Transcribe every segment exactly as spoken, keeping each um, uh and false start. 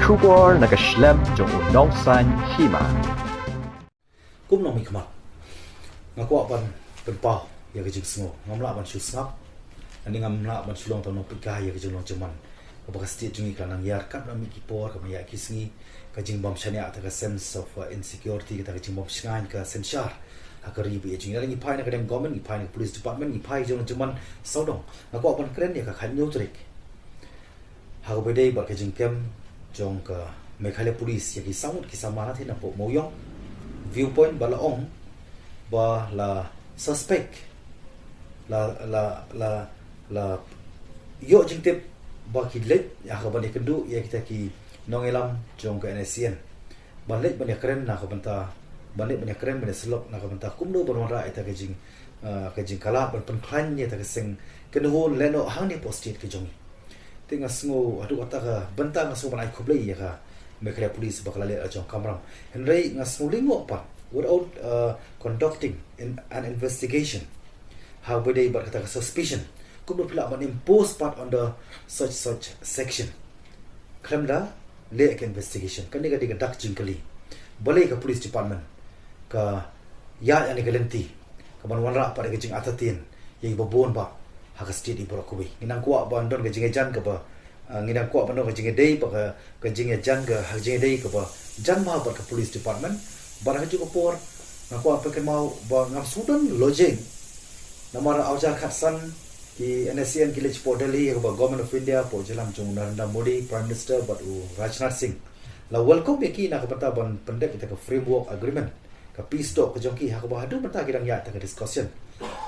Khubor na ka shlem jong u nongsan hima. Kum nongmihkhmat, nga kwah ban pynpaw ïa ka jingsngew. Ngam lah ban shu sngap. Ani ngam lah ban shu long tang nongpeitkai ïa ka jinglong jingman kaba ka state jong ngi ka la nang ïar katba mih ki por, kaba ïa ki sngi, ka jingbym shaniah, ta ka sense of, uh, insecurity, kata ka jingbym shngaiñ, ka synshar ha ka ri bad ïa jong ngi. Ngi phai na ka dang government, ngi phai na ka police department, ngi phai jinglong jingman sawdong. Nga kwah ban kren ïa ka khathynñiew tarik ha kaba dei bad ka jingkem jong ka Meghalaya Police ïa ki saw ngut ki samla na thei na pok Mawiong Viewpoint, ba la ong ba la suspect, la, la, la, la ïoh jingtip ba ki leit ha kaban ïakynduh ïa kita ki nongïalam jong ka N S C N. Ban leit ban ïakren na ka bynta, ban leit ban ïakren ban ïasyllok na ka bynta kumno ban wanrah ïa ta ka jing, ah, ka jingkhlaiñ, ban pynkhlaiñ ïa ta ka seng kynhun lehnoh hangne hapoh state ka jong ngi. Te nga sngew haduh katta ka bynta nga sngew ban ai khublei ïa ka Meghalaya Police ba ka la leh la jong kamram. Hynrei nga sngew lyngngoh pat, without, uh, conducting in, an investigation ha kaba dei bad kata ka suspicion, kumno phi lah ban impose pat under such, such section khlem da leh ka investigation? Kane ka dei ka dak jingkylli. Balei ka police department ka ïaid ïa kane ka lynti kaban wanrah pat ïa ka jingartatien ïa kiba bun bah ha ka state baroh kawei? Ngi nang kwah ban don ka jingïajan kaba, ah, ngi nang kwah ban don ka jingïadei bad ka, ka jingïajan ka, ha ka jingïadei kaba jan bha bad ka police department. Bad ha kajuh ka por nga kwah pynkynmaw ba ngam shu don lojeng. Namar ha u ar hajar khatsan ki N S C N ki leit shapoh Delhi, ha kaba Government of India hapoh jingïalam jong u Narendra Modi, Prime Minister, bad u Rajnath Singh, la welcome ïa ki na ka bynta ban pyndep ïa ka framework agreement, ka peace talk ka jong ki, ha kaba haduh mynta ki dang ïaid ïa ka discussion.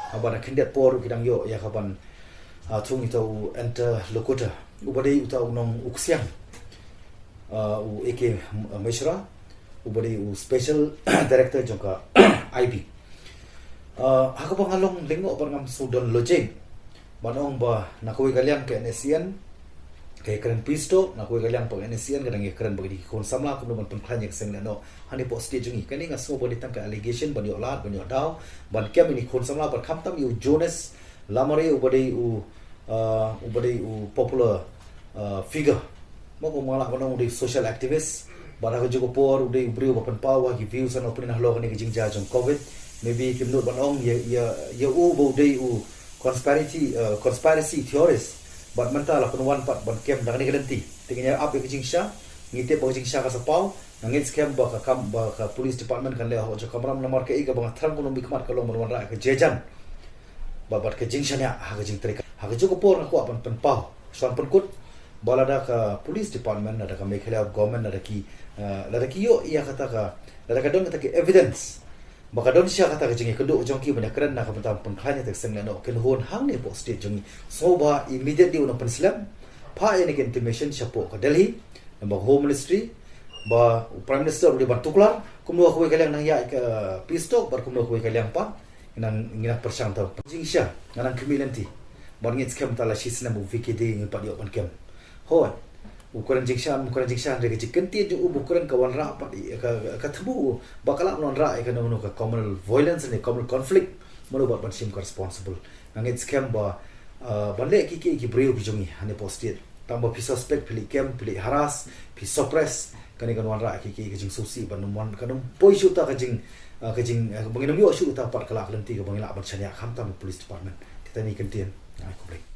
Haba da khyndiat por ki dang ïoh ïa kaban, ah, thung ïa uta u interlocutor, uba dei uta u nong u ksiang, ah, u A K Mishra, uba dei u special director jong ka I B. Ah, ha kaba nga long lyngngoh bad ngam shu don lojeng ban ong ba na kawei ka liang ka N S C N ka ïakren peace talk, na kawei ka liang pat ka N S C N ka dang ïakren bad ki khun samla kumno ban pynkhlaiñ ïa ka seng lehnoh hangne hapoh state jong ngi. Kane nga sngew ba dei tang ka allegation ban ïoh lad, ban ïoh daw ban kem ïa ki khun samla, bad khamtam ïa u Jonas Lamare uba dei u, ah, uba dei u popular, ah, figure. Mo, kumba nga lah ban ong u dei social activist. Bad ha kajuh ka por u dei u briew ba pynpaw ha ki views and opinion halor kane ka jingjia jong covid. Maybe kim nud ban ong ïa, ïa, ïa u ba u dei u conspiracy, uh, conspiracy theorist. Bad mynta la pynwan pat ban kem da kane ka lynti. Te ngin ïa ap ïa ka jingshisha. Ngi tip ba ka jingshisha ka sa paw. Nga ngeit skhem ba ka kam, ba ka police department kan leh hok jong ka kamram, namar kaei kaba nga thrang, ko nongmihkhmat, ka long ban wanrah ïa ka jingïajan bad, bad ka jingshaniah ha ka jingtrei. Ha kajuh ka por nga kwah ban pynpaw, shuwa pynkut, ba lada ka police department, lada ka Meghalaya government, lada ki, eh, lada ki ïoh ïa kata ka, lada ka don kata ka evidence ba ka don shisha kata ka jingïakynduh jong ki ban ïakren na ka bynta pynkhlaiñ ïa ka seng lehnoh kynhun hangne hapoh state jong ngi, sngewbha immediately un nang pynslem, phah ïa kane ka intimation shapoh ka Delhi, namar ka Home Ministry, ba u Prime Minister u dei ban tuklar. Kumno ha kawei ka liang nang ïaid ka peace talk, bad kumno ha kawei ka liang pat ngi nang, ngi nang pyrshang tang. Jingshisha nga nang khmih lynti. Bad ngeit skhem ta la shi snem u V K D ngim pat ïoh ban kem. Hooid, u kren jingshisha, u kren jingshisha, hynrei ka jingkyntien jong u ba u kren ka wanrah pat ïa ka, ka thmu ba ka lah ban wanrah ïa kano kano ka communal violence ne communal conflict. Mano bad ban shim ka responsible? Nga ngeit skhem ba, ah, ban leh kiei kiei ki briew ki jong ngi hangne hapoh state, tang ba phi suspect, phi leit kem, phi leit harass, phi suppress, kane kan wanrah kiei kiei ka jingsngewsih, ban ym wan, kan ym poi shuh ta ka jing, ah, ka jing, ah, ba ngin ym ïoh shuh ta pat ka la ka lynti kaba ngi lah ban shaniah khamtam ka police department. Te tang kine ki kyntien. Ai, khublei.